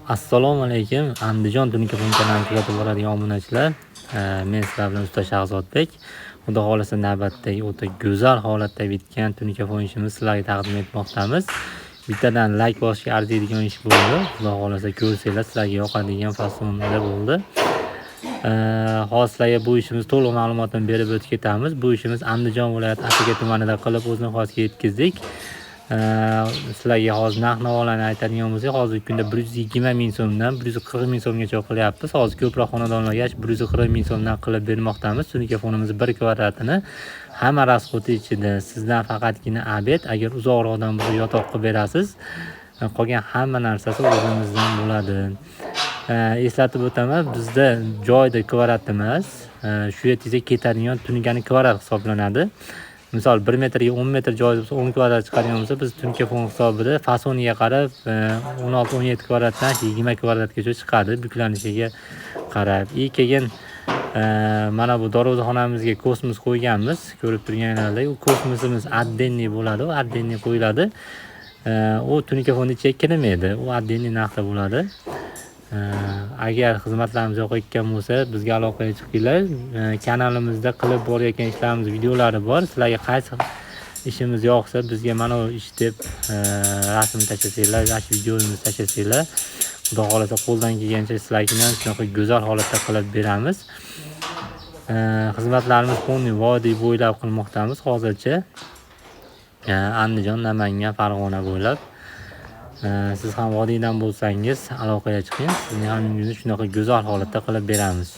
Assalomu alaykum, Andijon Tunuka kanalini kuzatib boradigan obunachilar. Men sizlar bilan usta Shahzodbek. Xudo xohlasa, navbatdagi o'ta go'zal holatda bitgan tunuka ishimizni sizlarga taqdim etmoqdamiz. Bittadan layk bosishga arziydigan ish bo'ldi. Xudo xohlasa, ko'rsanglar, sizlarga yoqadigan fasonda bo'ldi. Hozir sizlarga bu ishimiz to'liq ma'lumotini berib o'tib ketamiz. Bu ishimiz Andijon viloyati Asaka tumanida qilib o'z nihoyasiga yetkazdik. Sizlarga hozir narx navolarni aytadigan bo'lsak, hozirgi kunda 120 ming so'mdan 140 ming so'mgacha qilyapmiz. Hozir ko'proq xonadonlarga 140 ming so'mdan qilib bermoqdamiz. Tunuka fonimiz bir kvadratini hamma расход i ichida. Sizdan faqatgina обед, agar uzoqroqdan bo'lsa, yotoq qilib berasiz. Qolgan hamma narsasi o'zimizdan bo'ladi. Eslatib o'taman, bizda joyda kvadrat emas, shu yerga ketadigan tunukani kvadrat hisoblanadi. Misol, 1 metrga 10 metr joy bo'lsa, 10 kvadrat chiqadigan bo'lsa, biz tunuka fon hisobida fasoniga qarab 16-17 kvadratdan 20 kvadratgacha chiqadi, buklanishiga qarab. И keyin mana bu darvozaxonamizga kosmos qo'yganmiz. Ko'rib turganlaringdek, u kosmosimiz отдельный bo'ladi, u отдельный qo'yiladi. U tunuka fonni ichiga kirmaydi, u отдельный narxda bo'ladi. Agar xizmatlarimiz yoqayotgan bo'lsa, bizga aloqaga chiqinglar. Kanalimizda qilib borayotgan ishlarimiz videolari bor. Sizlarga qaysi ishimiz yoqsa, bizga mana bu ish deb rasm tashlasanglar, shu videomizni tashlasanglar, Xudo xohlasa, qo'ldan kelgancha sizlarga shunaqa go'zal holatda qilib beramiz. Xizmatlarimiz полный vodiy bo'ylab qilmoqdamiz hozircha. Andijon, Namangan, Farg'ona bo'ylab. Siz ham vodiydan bo'lsangiz, aloqaga chiqing. Sizning ham uyingizni shunaqa go'zal holatda qilib beramiz.